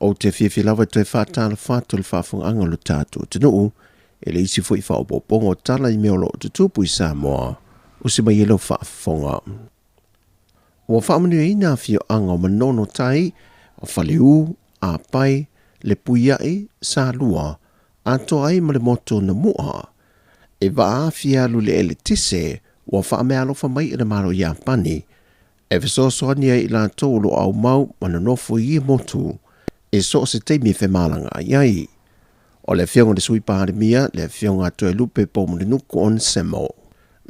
Ou te fiafia lava e toe faatalofa atu i le faafofogaaga o lo tatou atunuu i le isi foi faaopoopoga o tala i mea o lo o tutupu i Samoa. Usi mai e lau faafofoga. Ua faamanuiaina afioaga o Manono Tai, o Faleu, Apai, Lepuiai, Salua, atoa ai ma le motu o Namua. E vaaafia alu i le eletise ua faameaalofa mai e le Malo o Iapani e fesoasoani ai i latou o lo o aumau ma nonofo i ia motu i so o se taimi e femalagaai ai. O le Afioga i le Sui Palemia, le Afioga a Toelupe Poumulinuku Onesemo,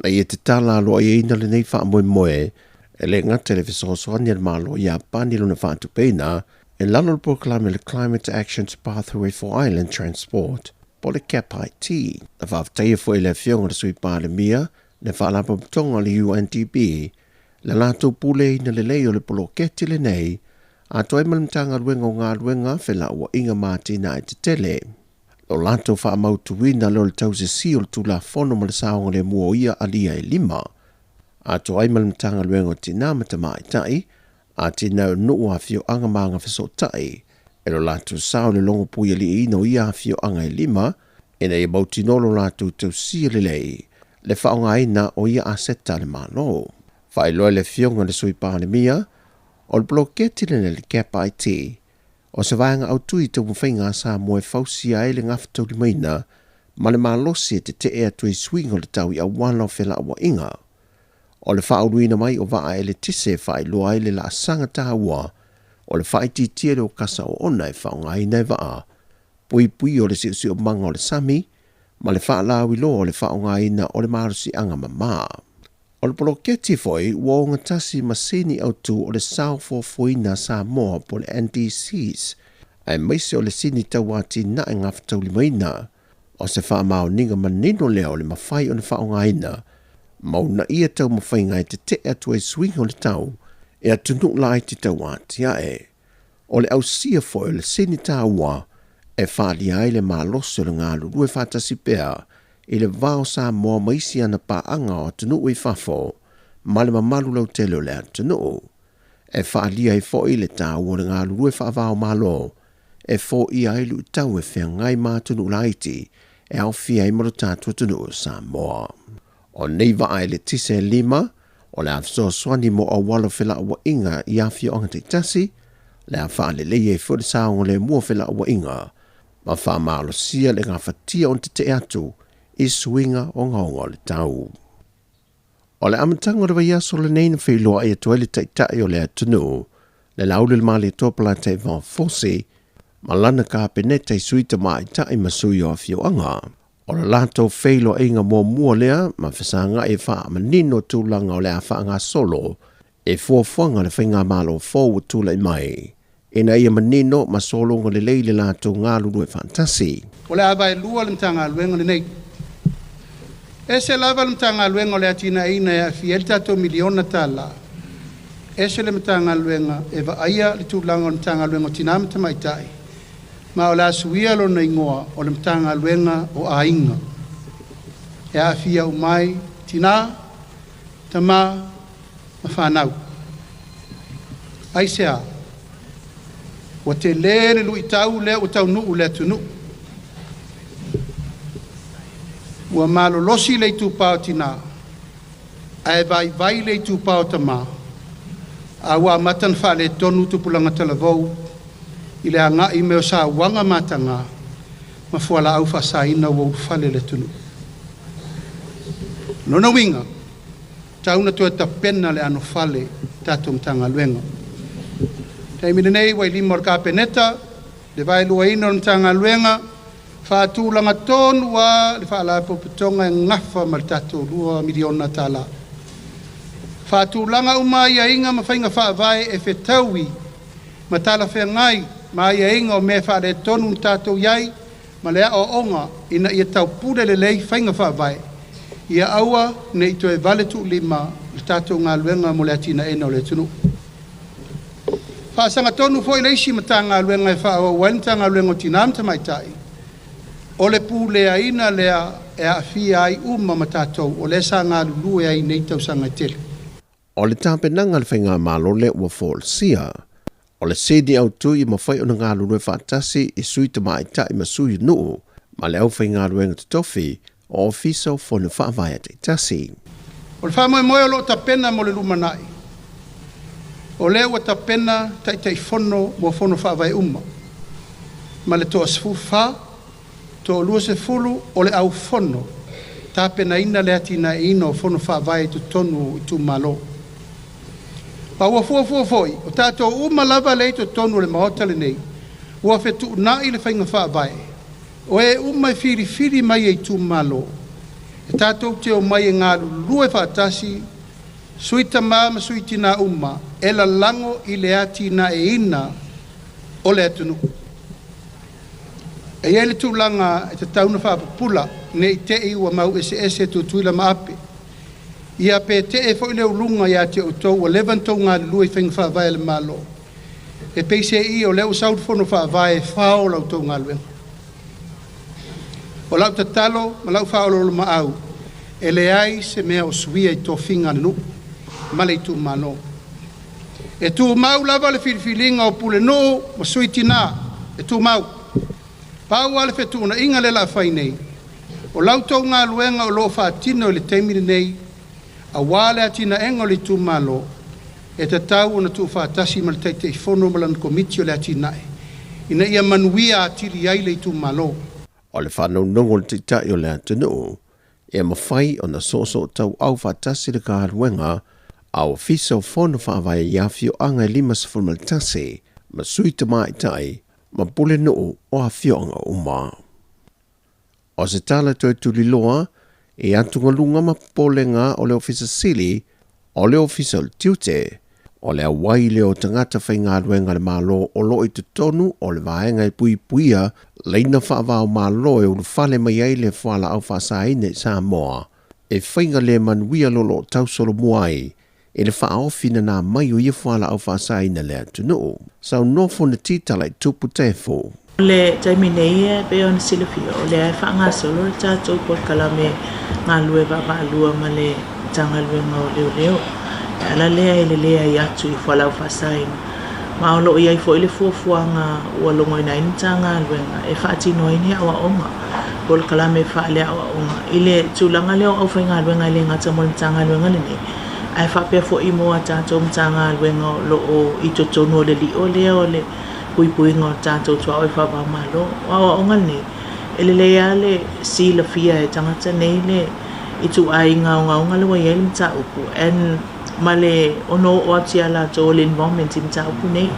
na ia tatala aloaiaina lenei faamoemoe e le gata i le fesoasoani a le Malo o Iapani i lona faatupeina i lalo o le polokalame o le Climate Action Pathway for Island Transport, po o le CAPIT. Na faafetaia foi e le Afioga i le Sui Palemia le Faalapotopotoga o le UNDP le latou puleaina lelei o le poloketi lenei, atoa ai ma le Matagaluega o Galuega, Felauaiga ma Atinae Tetele. Lo latou faamautuina lea o le tausisi o le Tulafono ma le saogalemu o ia alia e lima, atoa ai ma le Matagaluega o Tina ma Tamaitai, Atinae o Nuu, Afioaga ma Agafesootai, e lo latou sao i le logopuialiiina o ia afioaga e lima, ina ia mautinoa lo latou tausia lelei le faaaogaina o ia aseta a le Malo. Faailoa e le Afioga i le Sui Palemia, o le poloketi lenei le CAP IT, o se vaega autu i taumafaiga a Samoa e fausia ai le gafataulimaina ma le malosi e tetee atu ai suiga o le tau i auala o felauaiga. O le faauluina mai o vaa eletise e faailoa ai le laasaga taua o le faaitiitia lea o kasa oona e faaaogaina e vaa puipui o le siosiomaga o le sami ma le faalauiloa o le faaaogaina o le malosiaga mamā. O le poloketi foi ua ogatasi ma sini autu o le Saofoafoaina a Samoa po o le NDCs, aemaise o le sini tauatinae gafataulimaina. O se faamaoniga manino lea o le mafai ona faaaogaina ma uunaia taumafaiga e tetee atu ai suiga o le tau e atunuu laiti tauatiae. O le ausia foi o le sini taua e faaalia ai le malosi o le galulue faatasi pea i le va o Samoa ma isi ana paaga o atunuu i fafo ma le mamalu lautele o le atunuu. E faaalia ai foi le taua o le galulue faava-o-Malo e foia ai luitau e feagai ma atunuu laiti e aofia ai ma lo tatou atunuu o Samoa. O nei vaa eletise e lima, o le a fesoasoani mo auala o felauaiga i afioaga taitasi, le a faaleleia ai foi le saogalemu o felauaiga ma faamalosia le gafatia ona tetee atu i suiga ogaoga o le tau. O le amataga o le vaiaso lenei na feiloai atu ai le Taitai o le atunuu, le Laulelmalietoa Polataivao Fosi, ma lana Kapeneta i sui tamaitai ma sui o afioaga. O le latou feiloaiga muamua lea ma fesagai e faamanino tulaga o le a faagasolo e fuafuaga a le faigamalo fou ua tulai mai, ina ia manino ma sologa lelei le latou galulue faatasi. O le a vaelua le Matagaluega lenei. Ese lava le Matagaluega o le atinaeina e aafia ai le tatou miliona tala, ese le Matagaluega e vaaia le tulaga o le Matagaluega o Tina ma Tamaitai, ma o le a suia lona igoa o le Matagaluega o Aiga, e aafia uma ai tina, tama ma fanau. Aisea? Ua tele le luitau lea ua taunuu i le atunuu. Ua malolosi le itupa o tina, ae vaivai le itupa o tama, a ua amata ona faaletonu tupulaga talavou i le agai mai o sauaga mataga ma fualaau faasaina ua ulufale i le atunuu. O lona uiga, tau na toe tapena le anofale tatou Matagaluega. Taimi lenei ua i lima o le Kapeneta le vaeluaina o le Matagaluega, faatulaga tonu lava le Faalapotopotoga e gafa ma le tatou $2 miliona. Faatulaga uma aiaiga ma faiga faavae e fetaui ma talafeagai ma aiaiga o mea faaletonu na tatou i ai ma le aoaoga ina ia taupule lelei faiga faavae, ia aua ne i toe vale tuulima le tatou galuega mo le atinaeina o le atunuu. Faasagatonu foi le isi Matagaluega e faaauau ai le Matagaluega o Tina ma Tamaitai, o le puleaina lea e aafia ai uma ma tatou o lea sa galulue ai nei tausaga e tele. O le tapenaga a le faigamalo lea ua folasia. O le sini autū ia mafai ona galulue faatasi i sui tamaitai ma sui o nuu ma le aufaigaluega totofi o Ofisa o Fono Faavae taitasi. O le faamoemoe o loo tapena mo le lumanai, o lea ua tapena Taitaifono mo fono faavae uma, ma le 14, 20 o le aufono tapenaina le atinaeina o fono faavae i totonu o itumalo. Ma ua fuafua foi, o tatou uma lava lea i totonu o le Maota lenei, ua fetuunai le faiga faavae, o e uma e filifili mai e itumalo, e tatou te omai e galulue faatasi, sui tama ma sui tina uma, e lalago i le atinaeina o le atunuu. E i ai le tulaga e tatau ona faapupula, ne i te i ua mau eseese Tutuila ma Ape. Ia pe tee foi le uluga ia te outou ua leva ona outou galulue i faiga faavae a le Malo. E peiseai o lea ua sau le fono faavae e fao la outou galuega. O lau tatalo ma lau faaoloolomaau, e leai se mea o suia i tofiga a le nuu ma le itumalo. E tumau lava le filifiliga o pulenuu ma sui tina, e tumau. Pau lava le fetuunaiga lea o le a fai nei, o la outou galuega o lo o faatino i le taimi lenei, aua le atinaega o le itumalo, e tatau ona tuufaatasi ma le Taitaifono ma lana Komiti o le Atinae, ina ia manuia atili ai le itumalo. O le faanaunaug o le Taitai o le atunuu, ia mafai ona soosootauau faatasi le galuega a Ofisa o Fono Faavae i afioaga e 51 ma sui tamaitai ma pulenuu o afioaga uma. O se tala toe tuliloa i atugaluga ma popolega o le Ofisa Sili o le Ofisa o le Tiute, o le auai lea o tagata faigaluega a le Malo o lo o i totonu o le vaega e puipuia laina faava-o-Malo e ulufale mai ai le fualaau faasaina i Samoa, e faiga le manuia lo lo o tausolomua ai i le faaofi nana mai o ia fualaau faasaina le atunuu. Saunoa Fonoti Talaitupu Tefo. O le taimi nei e pei ona silafia, o lea e faagasolo le tatou polokalame galulue vaavaalua ma le Matagaluega o Leoleo. E ala lea i le leai atu i fualaau faasaina, ma o lo o i ai foi le fuafuaga ua logoina ai le Matagaluega e faatino ai ni aoaoga, polokalame faaleaoaoga i le tulaga lea o aufaigaluega e le gata mo le Matagaluega lenei, ae faapea foi mo a tatou Matagaluega o lo o i totonu o le lio lea o le puipuiga o tatou tuaoi faava-o-Malo. O aoaoga lenei, e lelei lava le silafia e tagata nei le ituaiga ogaoga lea ua i ai le mataupu and ma le ono oo atu ia latou o le involvement i mataupu nei,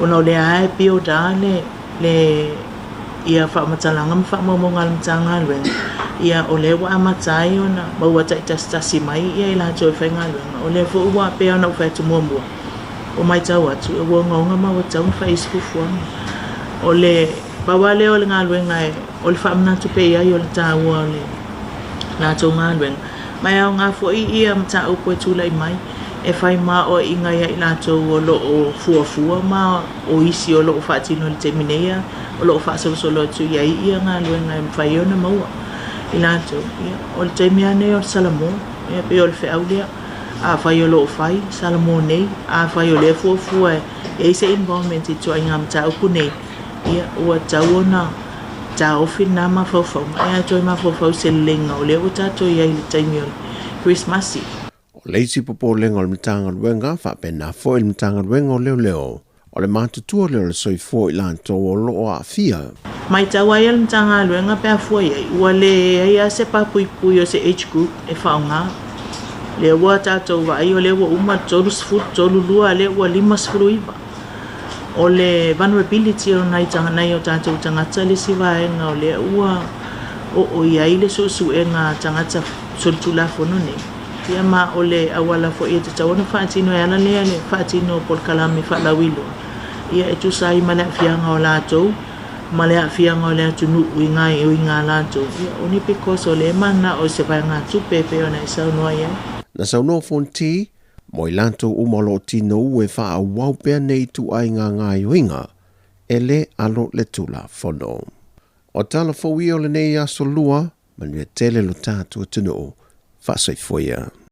ona o lea lava e build lava le le ia faamatalaga ma faamaumauga a le Matagaluega, ia o lea ua amata ai ona maua taitasitasi mai ia i latou e faigaluega. O lea foi ua pei ona ou fai atu muamua, ua matau atu ua ogaoga ma ua tatau ona fai ai se fuafuaga. O le pau lava lea o le galuega o le faamanatu pea i ai o le taua o le latou galuega, ma e aoga foi ia mataupu e tulai mai e fai maoaiga ia i latou o lo o fuafua ma o isi o lo o faatino i le taimi nei o lo o faasolosolo atu i ai ia galuega e mafai ai ona maua i latou. Ia, o le taimi lava lenei o le Salamo, ia pei o le feau lea. Afai o lo o fai, Salamo nei, afai o lea e fuafua e i ai se involvement i ituaiga mataupu nei, ia ua tatau ona taofi lena mafaufauga, ae toe mafaufau i se leleiga o lea ua tatou i ai i le taimi o le Kerisimasi. O le isi popolega o le Matagaluega, faapena foi le Matagaluega o Leoleo, o le matutua lea o le soifua o i latou o lo o aafia. Matau ai a le Matagaluega pe a fua i ai, ua leai lava se papuipui o se age group e faaaoga. Lea ua tatou vaai o lea ua uma le 30, 32, lea ua 59. O le vulnerability o nai o tatou tagata le isi vaega o lea ua oo i ai le suesuega a tagata solitulafono nei. Ia ma o le auala foi e tatau ona faatino e ala lea le faatino o polokalame faalauiloa, ia e tusa ai ma le aafiaga o latou ma le aafiaga o le atunuu i gaoioiga a latou, ia only because o lea e mananao i se vaegatupe e pei ona e saunoa i ai. Na saunoa Fonti, mo i latou uma o lo o tinou e faaauau pea nei ituaiga gaoioiga, e le alo le Tulafono. O tala fou ia o lenei aso Lua, manuia tele lo tatou atunuu. Faasoifua ia.